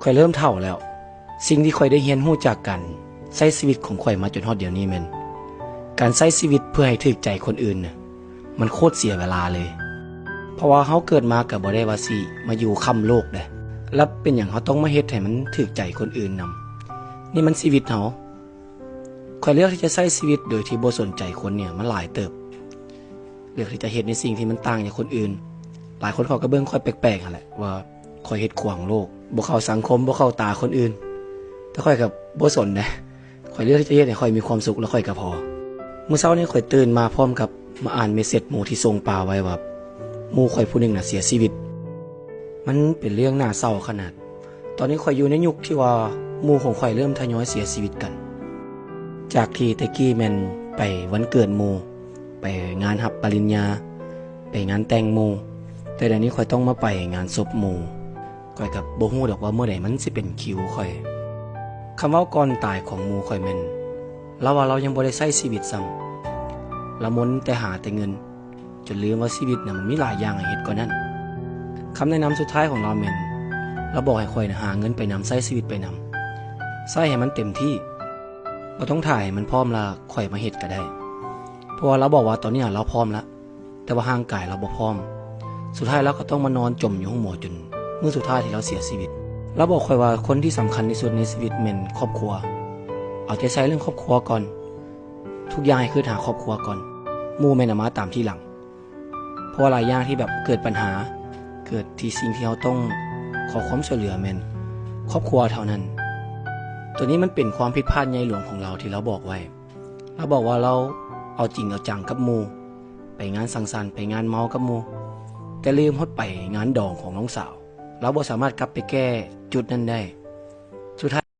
ຂ້ອຍເລີ່ມເຖົ້າແລ້ວ. ສິ່ງທີ່ຂ້ອຍໄດ້ຮຽນຮູ້ຈາກການໃຊ້ຊີວິດຂອງຂ້ອຍມາຈົນຮອດດຽວນີ້ແມ່ນ ການໃຊ້ຊີວິດເພື່ອໃຫ້ຖືກໃຈຄົນອື່ນນະ ມັນໂຄດເສຍເວລາເລີຍ. ເພາະວ່າເຮົາເກີດມາກໍບໍ່ໄດ້ວ່າຊິມາຢູ່ຄ້ຳໂລກເດ້ ແລ້ວເປັນຫຍັງເຮົາຕ້ອງມາເຮັດໃຫ້ມັນຖືກໃຈຄົນອື່ນນຳ? ນີ້ມັນຊີວິດເຮົາ. ຂ້ອຍເລືອກທີ່ຈະໃຊ້ຊີວິດໂດຍທີ່ບໍ່ສົນໃຈຄົນນີ້ມາຫຼາຍເຕີບ. ເລືອກທີ່ຈະເຮັດໃນສິ່ງທີ່ມັນຕ່າງຈາກຄົນອື່ນ. ຫຼາຍຄົນເຂົາກໍເບິ່ງຂ້ອຍແປກໆຫັ້ນແຫຼະ ວ່າຂ້ອຍເຮັດຂວາງໂລກ, ບໍ່ເຂົ້າສັງຄົມ, ບໍ່ເຂົ້າຕາຄົນອື່ນ. ແຕ່ຂ້ອຍກໍບໍ່ສົນເດ້. ຂ້ອຍເລືອກທີ່ຈະເຮັດໃຫ້ຂ້ອຍມີຄວາມສຸກ ແລ້ວຂ້ອຍກໍພໍ. ມື້ເຊົ້ານີ້ຂ້ອຍຕື່ນມາພ້ອມກັບມາອ່ານເມສເສດໝູ່ທີ່ສົ່ງປາໄວ້ວ່າ ໝູ່ຂ້ອຍຜູ້ໜຶ່ງນະເສຍຊີວິດ. ມັນເປັນເລື່ອງໜ້າເສົ້າຂະໜາດ. ຕອນນີ້ຂ້ອຍຢູ່ໃນຍຸກທີ່ວ່າໝູ່ຂອງຂ້ອຍເລີ່ມທະຍອຍເສຍຊີວິດກັນ. ຈາກທີ່ແຕ່ກີ້ແມ່ນໄປວັນເກີດໝູ່, ໄປງານຮັບປະລິນຍາ, ໄປງານແຕ່ງໝູ່, ແຕ່ດຽວນີ້ຂ້ອຍຕ້ອງມາໄປງານສົບໝູ່. ຂ້ອຍກໍບໍ່ຮູ້ດອກວ່າມື້ໃດມັນຊິເປັນຄິວຂ້ອຍ. ຄຳເວົ້າກ່ອນຕາຍຂອງໝູ່ຂ້ອຍແມ່ນ ລາວວ່າລາວຍັງບໍ່ໄດ້ໃຊ້ຊີວິດຊ້ຳ, ລາວມົນແຕ່ຫາແຕ່ເງິນ ຈົນລືມວ່າຊີວິດນະມັນມີຫຼາຍຢ່າງໃຫ້ເຮັດກວ່ານັ້ນ. ຄຳແນະນຳສຸດທ້າຍຂອງລາວແມ່ນ ລາວບອກໃຫ້ຂ້ອຍນະຫາເງິນໄປນຳ, ໃຊ້ຊີວິດໄປນຳ, ໃຊ້ໃຫ້ມັນເຕັມທີ່, ບໍ່ຕ້ອງຖ້າໃຫ້ມັນພ້ອມລະຄ່ອຍມາເຮັດກໍໄດ້. ເພາະວ່າລາວບອກວ່າຕອນນີ້ລາວພ້ອມລະ ແຕ່ວ່າຮ່າງກາຍລາວບໍ່ພ້ອມ. ສຸດທ້າຍລາວກໍຕ້ອງມານອນຈົມຢູ່ໂຮງໝໍຈົນມື້ສຸດທ້າຍທີ່ລາວເສຍຊີວິດ. ລາວບອກຂ້ອຍວ່າຄົນທີ່ສຳຄັນທີ່ສຸດໃນຊີວິດແມ່ນຄອບຄົວ. ເອົາໃຈໃສ່ເລື່ອງຄອບຄົວກ່ອນ, ທຸກຢ່າງໃຫ້ຄິດຫາຄອບຄົວກ່ອນ, ໝູ່ແມ່ນເອົາມາຕາມທີຫຼັງ. ເພາະວ່າຫຼາຍຢ່າງທີ່ແບບເກີດບັນຫາ, ເກີດທີ່ສິ່ງທີ່ເຮົາຕ້ອງຂໍຄວາມຊ່ວຍເຫຼືອແມ່ນຄອບຄົວເທົ່ານັ້ນ. ໂຕນີ້ມັນເປັນຄວາມຜິດພາດໃຫຍ່ຫຼວງຂອງລາວທີ່ລາວບອກໄວ້. ລາວບອກວ່າລາວເອົາຈິງເອົາຈັງກັບໝູ່, ໄປງານສັງສັນ, ໄປງານເມົາກັບໝູ່, ແຕ່ລືມຮອດໄປງານດອງຂອງນ້ອງສາວ. ລາວບໍ່ສາມາດກັບໄປແກ້ຈຸດນັ້ນໄດ້. ສຸດທ້າຍ